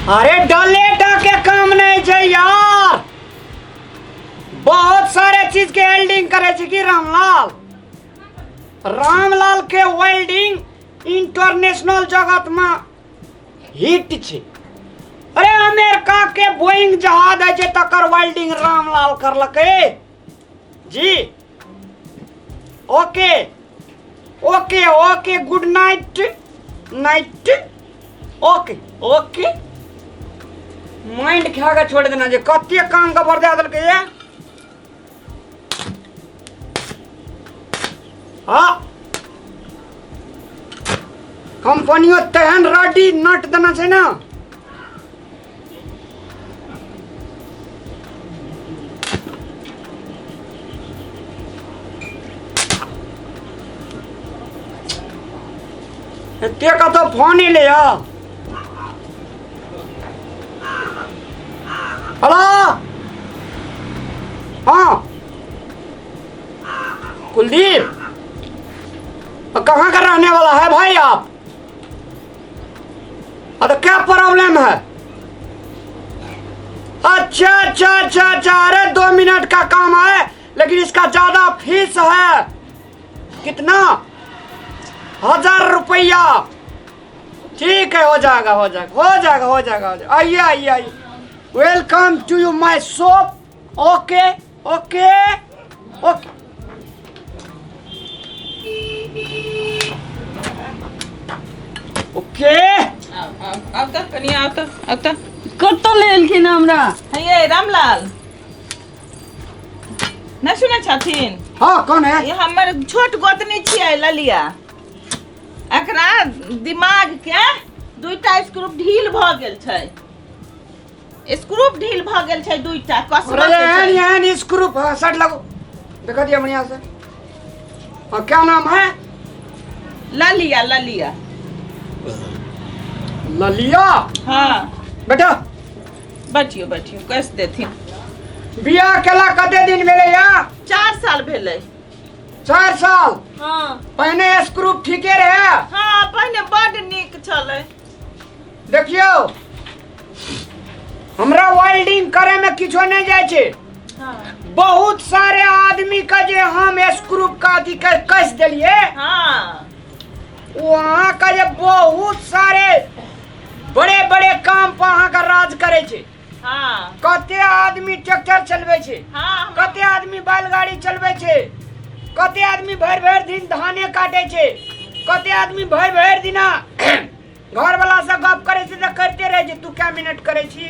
अरे डलेटा के काम नहीं छै यार, बहुत सारे चीज के वेल्डिंग करे छै की रामलाल। रामलाल के वेल्डिंग इंटरनेशनल जगत में हिट छै। अरे अमेरिका के बोइंग जहाज है छै तकर वेल्डिंग रामलाल करलकै जी। Okay okay okay, good night night, okay okay. Mind खा के छोड़ देना जे कते काम के बर दे देलकै ये। हाँ कंपनियों तेहन रडी नट देना छै ना। एते कतौ फोन एलै यौ। हेलो, हाँ कुलदीप, कहाँ का रहने वाला है भाई आप? अरे क्या प्रॉब्लम है? अच्छा अच्छा अच्छा अच्छा, अरे 2 मिनट का काम है लेकिन इसका ज्यादा फीस है। कितना? 1000 रुपया। ठीक है, हो जाएगा हो जाएगा हो जाएगा हो जाएगा हो जाएगा। आइए आइए आइए, welcome to you my shop. Okay okay okay. Okay. आउ तऽ कनि, आउ तऽ, आउ तऽ। कतऽ ले एलखिन हमरा? हे रामलाल, नहि सुनै छथिन? हाँ, कौन है? ये हमर छोट गोतनी छियै ललिया। एकरा दिमाग के दुईटा स्क्रू ढील भऽ गेल छै। स्क्रू ढील भऽ गेल छै दुईटा कसबा अरे के एहन छै। एहन स्क्रू, हाँ, सट लगो, देखा दिया बढ़िया से। हाँ, क्या नाम है? ललिया ललिया। ललिया? हाँ। बेटा बैठियो बैठियो, कस देथिन। बियाह केला कते दिन भेलै या? 4 साल भेलै। 4 साल? हाँ। पहिने स्क्रू ठीके रहे? हाँ, पहिने बड नीक छलै। देखियौ, हमरा वेल्डिंग करे में किछो नहीं जाय छै। हाँ। बहुत सारे आदमी के जे हम स्क्रू का अथी कस देलिए, हाँ। वहाँ का जे बहुत सारे बड़े बड़े काम पर अहाँ का राज करे छै। हाँ। कते आदमी ट्रैक्टर चलबै छै, हाँ, कते आदमी बैलगाड़ी चलबै छै, कते आदमी भरि भरि दिन धाने काटे छै, कते आदमी भरि भरि दिना घर वाला से गप करे छै तऽ करते रहे छै। तू कै मिनट करे छी?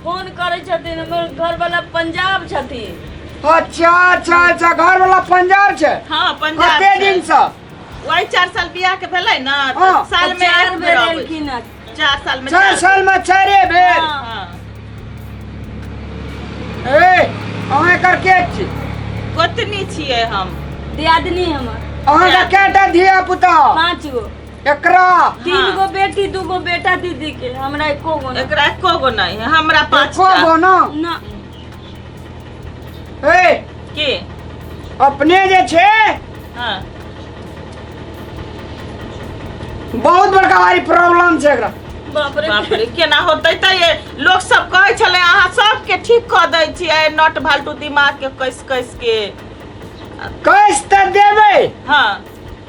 फोन करै छथिन, हमर घरवाला पंजाब छथिन। अच्छा अच्छा अच्छा, घर वाला पंजाब छै? हाँ, पंजाब कते छै। दिन से? वही 4 साल बियाह के भेलै ना, हाँ। साल में चार एक बेर बेर अबै। एलखिन हँ। 4 साल में। 4 साल में 4 बेर? हाँ। हाँ। ए, अहाँ एकर के छी? गोतनी छियै हम। दियादनी हमर। अहाँ के केटा धिया पुता? 5 गो। एकरा? 3 गो बेटी, 2 गो बेटा दीदी के, हमरा एको गो नहीं। एकरा एको गो नहीं है, हमरा 5 एको गो ना? ना। ए, के? अपने जे छे? हाँ। बहुत बड़का भारी प्रॉब्लम छै एकरा। बाप रे। बाप रे, केना होतै तऽ ये लोक सब कहै छलै अहाँ सबके ठीक कऽ दै छियै नट फालतू दिमाग के कस कस के। कस तऽ देबै। हाँ।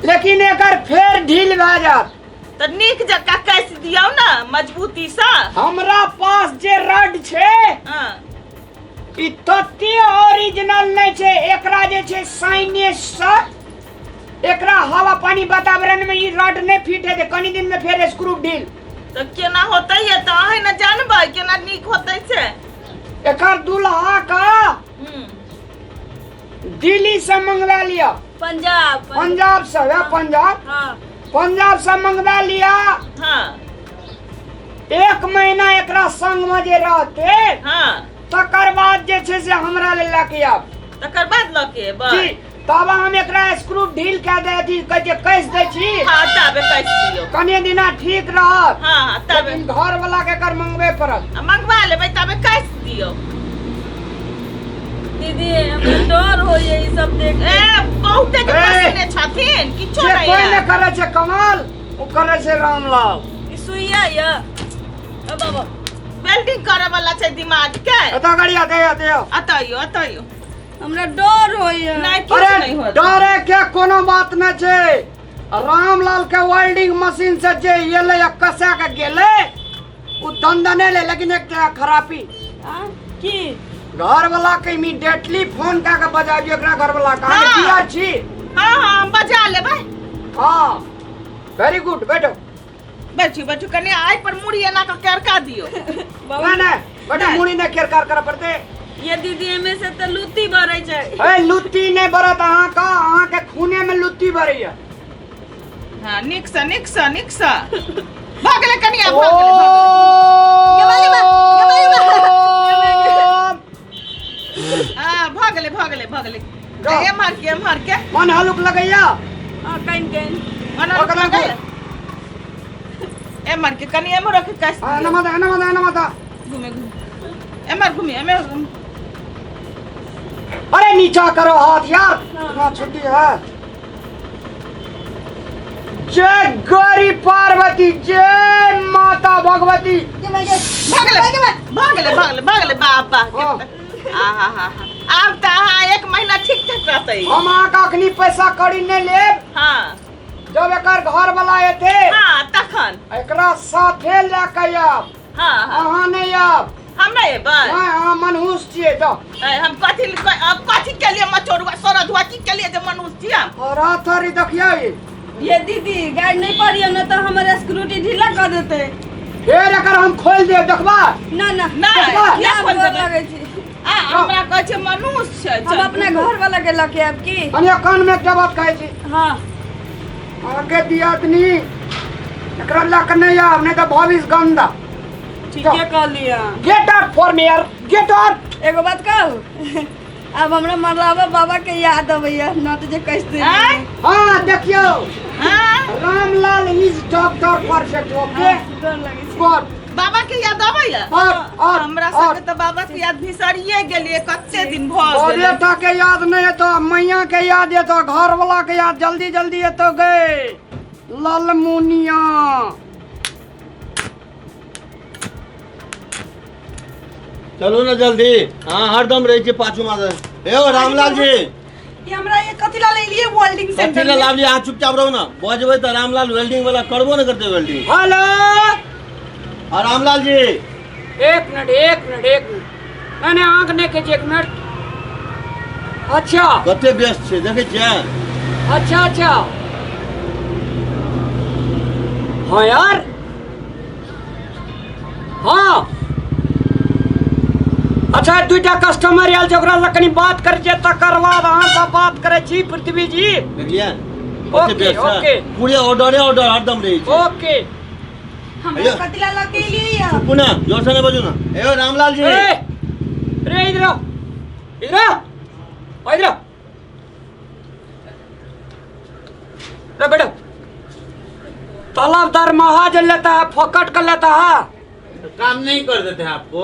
लेकिन एकर फेर ढील भए जायत। तऽ नीक जकाँ कस दियौ ने मजबूती से। हमरा पास जे रड छै, हाँ। ई तते ओरिजिनल नहि छै। एकरा जे छै साइनेस से एकरा हवा पानी वातावरण में ई रड नहि फिट हेतै, कनी दिन में फेर स्क्रू ढील। तऽ केना होतै ये तऽ अहीं ने जानबै केना नीक होतै से। एकर दूल्हा का दिल्ली से मंगवा लिया। पंजाब। पंजाब से है, पंजाब। हाँ। पंजाब से मंगवा लिया। हाँ। 1 महीना एकरा संग में जे रहते, हाँ। तकर बाद जे छै से हमरा ले लऽ के आब। तकर बाद लऽ के एबै? जी, तब हम एकरा स्क्रू ढील कए दै छी, कहै छै कस दै छी। हाँ, तबे कस दियौ। कने दिना ठीक रहत। हाँ, हाँ, तबे। लेकिन घर वाला के एकर मंगबे पड़त। आ, मंगवा लेबै, तबे कस दियौ। दीदी, हमरा डर होइए ई सब देख के। ए, बहुते के ए! पसीने छथिन, किछो जे नहि कोइ है। नहि करै छै कमाल, ओ करै छै रामलाल। ई सुइया यऽ? बाबा वेल्डिंग करे वाला छै दिमाग के। एतऽ गाड़ी दे दे। अतयो अतयो। हमरा डर होइया। नहि किछु अरे नहि होत। डरे के कोनो बात नहि छै। रामलाल के वेल्डिंग मशीन से जे एलै आ कसा के गेलै ओ दंदने ले, लेकिन एक खराबी की घर वाला के इमीडिएटली फोन कए के बजाबियो एकरा घर वाला के। अहाँ हाँ। दिया छी? हाँ हाँ हम बजा लेबै। हाँ वेरी गुड। बैठो बैठू बैठू कनि आइ पर मुड़ी एना कऽ केरका दियौ। नहीं नहीं बेटा मुड़ी नहीं केरकार करे पड़ते। ये दीदी एमे से तऽ लुत्ती बरै छै। ए लुत्ती नहीं बरत अहाँ का, अहाँ के खूने में लुत्ती बरैया। हाँ नीक सँ नीक सँ नीक सँ भऽ गेलै कनिया भऽ गेलै भऽ गेलै। हाँ भऽ गेलै भऽ गेलै भऽ गेलै। जाओ। एम्हर के एम्हर के मन हलुक लगैया। हाँ कनि कनि मन हलुक ओकरा लगैया। एम्हर के कनि एम्हरो के कस हाँ, दियौ। नमः नमः नमः। घूमे घूमे एम्हर घूमे एम्हर घूमे। अरे नीचा करो हाथ यार, इतना छुट्टी है। जय गौरी पार्वती, जय माता भगवती। भऽ गेलै भऽ गेलै भऽ गेलै भऽ गेलै बाबा। हाँ। आहा हा हा आब तऽ अहाँ एक महीना ठीक ठाक रहतै। हम अहाँके अखनी पैसा कौड़ी नहि लेब। हाँ जब एकर घर वाला एते हाँ तखन एकरा साथे लए के आयब। हाँ हाँ अहाँ नहि आयब। हम नहि एबै। नहि, अहाँ मनहूस छियै। जाउ। ए, हम कथी अब कथी के लिए मचोरुआ सरधुआ की के लिए जे मनुष्य छियै हम? और थोड़ी देखियौ ई। ये दीदी गाड़ी नहीं पड़ियो न तऽ हमर स्क्रूटी ढीला कऽ देतै। फेर एकर हम खोलि देब देखबा। ना ना नहि देखबा। किया ना खोलि गोर देबै? लगै छी। आ हमरा कहै छै मनुष्य छै। हम अपना घर वाला के लऽ के आयब की? कनिया कान में एकटा बात कहै छी। हाँ अहाँके दियादनी एकरा लऽ कऽ नहि आयब, नहि तऽ भविष्य गंदा। ठीके कहलियै। गेट आउट फॉर मी यार, गेट आउट। एगो बात कहू, आब हमरा मरलाबा बाबा के याद अबैया नट जे कसि देलियै। आँय? हाँ देखियौ। हाँ Ramlal is doctor perfect. Okay डर लगै छै। गुड। बाबा के याद अबैया? और हमरा सबके तऽ बाबा के याद बिसरिये गेलियै कते दिन भऽ गेलै। बेटा के याद नहीं एतो, मैया के याद एतो, घर वाला के याद जल्दी जल्दी एतो गे ललमुनिया। चलू ने जल्दी। हाँ हरदम रहै छै पाछू में। हे ओ रामलाल जी, ये हमरा ये कथी ला लेलिए वेल्डिंग कथी सेंटर लए में? लाबलियै? अहाँ चुपचाप रहू ने, बजबै तऽ रामलाल वेल्डिंग वाला करबो ने करतै वेल्डिंग। हेलो हाँ रामलाल जी, एक मिनट एक मिनट एक मिनट। नहीं नहीं आंख नहीं खींची, एक मिनट। अच्छा कते व्यस्त छै देखै छियै? अच्छा अच्छा हाँ यार हाँ अच्छा दुईटा कस्टमर आयल छै, ओकरा से कनी बात करै छियै तकर बाद अहाँ से बात करै छी पृथ्वी जी। देखलियै ओके, कते व्यस्त छै? ओके। पूरे ऑर्डरे ऑर्डर हरदम रहै छै। ओके हमरा भैया। कथी ला लके लिए ये? चुपू ने, जोर से नहि बजू ने। हे ओ रामलाल जी, ए रे इधर आओ, इधर आओ, ओ इधर आओ। रे बैठो। तलब दरमाहा जो लेता है फोकट कर लेता है। तो काम नहीं कर देते हैं आपको?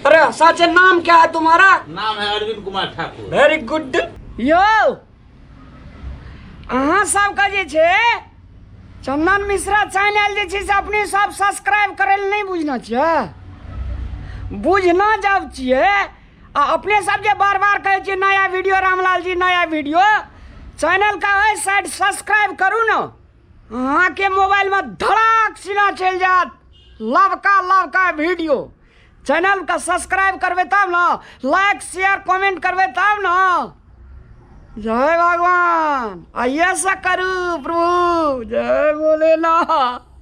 अरे सच नाम क्या है तुम्हारा? नाम है अरविंद कुमार ठाकुर। Very good. यो अहाँ सबके जे छै चंदन मिश्रा चैनल जे छै से अपने सब सब्सक्राइब करै लए नहि बुझना छियै, बुझना जब छियै आ अपने सब जे बार बार कहै छियै नया वीडियो रामलाल जी नया वीडियो, चैनल का ओहि साइड सब्सक्राइब करू ने, अहाँके मोबाइलमे धड़ाक सीना चलि जायत लवका लवका वीडियो। चैनल का सब्सक्राइब करबै तब ने, लाइक शेयर कमेंट करबै तब ने। जय भगवान, आइए से करू प्रभु, जय भोलेनाथ।